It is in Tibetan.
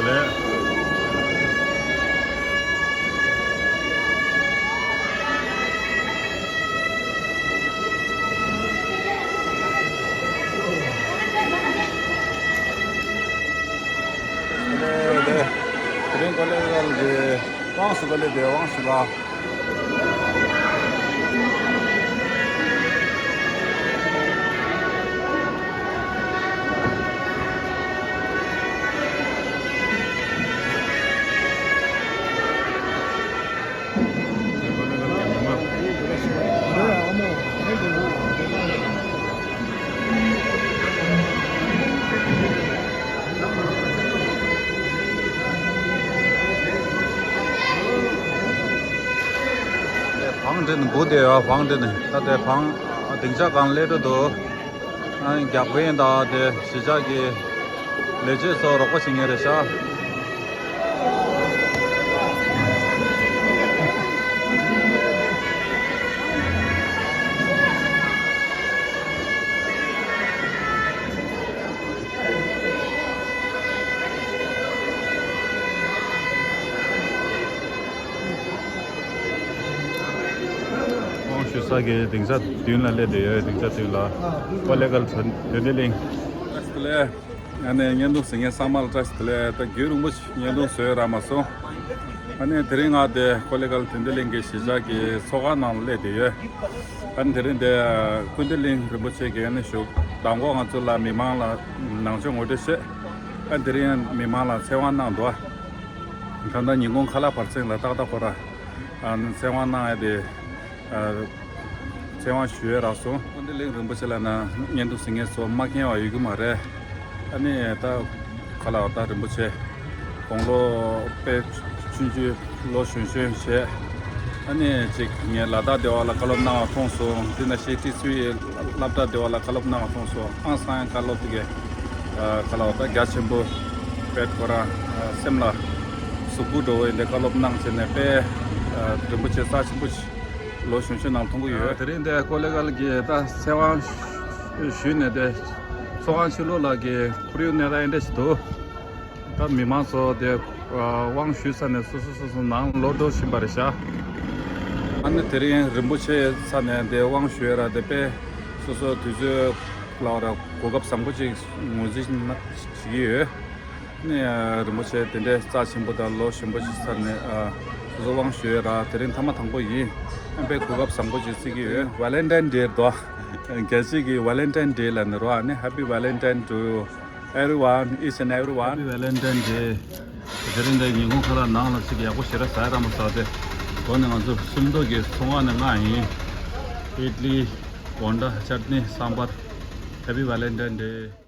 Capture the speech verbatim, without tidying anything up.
དེ་རིང་ཀོ་ལེ་གལ་གྱི་དབང་ཞུ་ག་ལེ་དེ་དབང་ཞུ་ལ། བང་འདི་ནི་འབུ་དེ་ཡོད། བང་འདི་ནི་ད་དེ་བང་སྡིངས་ཆ་སྒང་སླེབས་འགྲོ་འདུག་ཨ་རྒྱག་པ་ཡིན་ད་དེ་གཞིས་ཆགས་ཀྱི་ལས་བྱེད་ཚོ་རོགས་པ་བྱེད་མཁན་རེད་ཤག་དབང་ཞུ་ས་གི་སྡིངས་ཆ་མདུན་ལ་སླེབས་བསྡད་ཡོད། སྡིངས་ཆ་མདུན་ལ་ཀོ་ལེ་གལ་དོན་ལྡན་གླིང་། ཨ་ནི་བརྙན་ཐུང་གཟིགས་མཁན་ཚང་མ་ལ་བཀྲ་ཤིས་བདེ་ལེགས། ད་རྒྱུན་རིང་པོ་ཞིག་བརྙན་ཐུང་བཟོས་རག་མ་སོང་། ཨ་ནི་དེ་རིང་ང་དེ་ཀོ་ལེ་གལ་དོན་ལྡན་གླིང་གི་གཞིས་ཆགས་ཀྱི་ཚོགས་ཁང་ནང་ལ་སླེབས་བསྡད་ཡོད། ཨ་ནི་དེ་རིང་དེ་ཀུན་བདེ་གླིང་རིན་པོ་ཆེ་གིས་ཨ་ནི་བཞུགས། མདང་དགོང་ང་ཚོ་ལ་མི་མང་ལ་ནང་ཆོས་ངོ་སྤྲོད་བྱས། ཨ་ནི་དེ་རིང་མི་མང་ལ་ཚེ་དབང་གནང་འདུག་ད་ལྟ་ཉིན་གུང་ཁ་ལག་བར་མཚམས་ལ་ཏག་ཏག་ཁོ་ར་ཨ་ནི་ཚེ་དབང་གནང་ཡ་དེ། ཨ། ཚེ་དབང་ཞུ་ཡས་རག་སོང་། ཀུན་བདེ་གླིང་རིན་པོ་ཆེ་ལ་ན་བརྙན་ཐུང་གཟིགས་མཁན་ཚོ་མ་མཁྱེན་པ་ཡོད་ཀྱི་མ་རེད། ཨ་ནི་ད་ཁ་ལག་ད་རིན་པོ་ཆེ་དགུང་ལོ་དཔེ་ཆུང་ཆུང་ལོ་གཞོན་གཞོན་བྱས། ཨ་ནི་ཅིག་ངས་ལ་དྭགས་སྡེ་བ་ལ་བཀའ་སློབ་གནང་བ་མཐོང་སོང་། དེ་ནང་བཞིན་ཀྲི་སུའི་སློབ་གྲྭ་སྡེ་བ་ལ་བཀའ་སློབ་གནང་བ་མཐོང་སོང་། ཨང་སང་ཡང་བཀའ་སློབ་དེ་གས་ཁ་ལག་ད་རྒྱ་ཆེན་པོ་དཔེ་ཁོ་རང་སེམས་ལ་གཟུགས་པོ་འགྲོ་བའི་འདི་བཀའ་སློབ་གནང་བྱས་ནས་དཔེ་རིན་པོ་ཆེ་རྩ་ཆེན་པོ་ཞིག་ལོ་གཞོན་གཞོན་ནང་མཐོང་གི་ཡོད། དེ་རིང་འདི་ཀོ་ལེ་གལ་གྱི་ད་ཚེ་དབང་ཞུས་ནས་དེ་ཚོགས་ཁང་ཕྱི་ལོགས་ལ་གི་ཁོར་ཡུག་གནས་སྟངས་འདི་འདྲ་ཞིག་འདུག་ད་མི་མང་ཚོ་དེ་དབང་ཞུས་ཚར་ནས་སོ་སོ་སོ་སོ་ནང་ལོག་འགྲོ་བཞིན་པ་རེད་ཤག་ཨ་ནི་དེ་རིང་རིན་པོ་ཆེ་ཚར་ནས་དེ་དབང་ཞུ་ཡས་ར་དེ་དཔེ་སོ་སོ་དུས་ཚོད་ལ་བ་ར་གོ་སྐབས་བཟང་པོ་ཅིག་ངོས་འཛིན་བྱེད་ཀྱི་ཡོད། ནས་རིན་པོ་ཆེ་དེ་འདྲའི་རྩ་ཆེན་པོ་དང་ལོ་གཞོན་པོ་ཞིག་ཚར་ནས་སོ་སོ་དབང་ཞུ་ཡས་ར་དེ་རིང་ཐེངས་མ་དང་པོ་ཡིན། ཨ་ནི་དཔེ་གོ་སྐབས་བཟང་པོ་ཅིག་བརྩི་གི་ཡོད། Valentine Day་དོ། རྒྱལ་སྤྱི་གི་Valentine Day་ལ་ནི་རོ། ཨ་ནི་Happy Valentine to you, everyone, each and everyone. Happy Valentine Day. དེ་རིང་འདི་ཉིན་གུང་ཁ་ལག་ནང་ལ་ཅིག་ཡག་པོ་ཞེ་དྲག་ཟ་ཡ་རག་མ་སོང་། དེ་འགོ་ནས་ང་ཚོ་སུམ་མདོ་གི་ཚོང་ཁང་ནས་མངགས་ཡིན། ཨིཌ་ལི། བོན་ཌ། ཅཊ་ནི། སམ་བར། Happy Valentine Day.